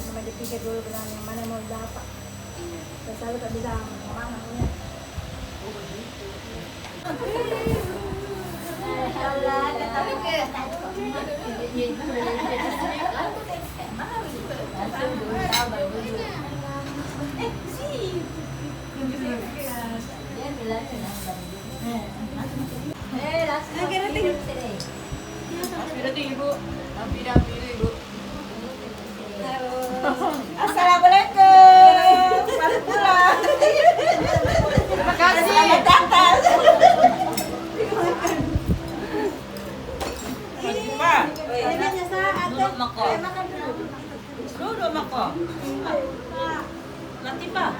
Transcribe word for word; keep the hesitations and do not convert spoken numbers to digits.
Cuma dipikir dulu bilang yang mana mau didapat. Iya. Saya selalu tak bilang, "Mana punya?" Oh, begitu. Masya Allah, tetap. Langsung berusaha, bagus. Eh, sih. Dia bilang, "Tenang, Bang." Eh, langsung. Oke, rating. Oke, rating, Ibu. Tapi, tapi, Ibu. Halo. Assalamualaikum. Selamat pulang. Terima kasih. Selamat datang. Pak. Ini biasa, Ate. Duduk, Mako. Eh, makan dulu. Duduk, Mako. Latifah.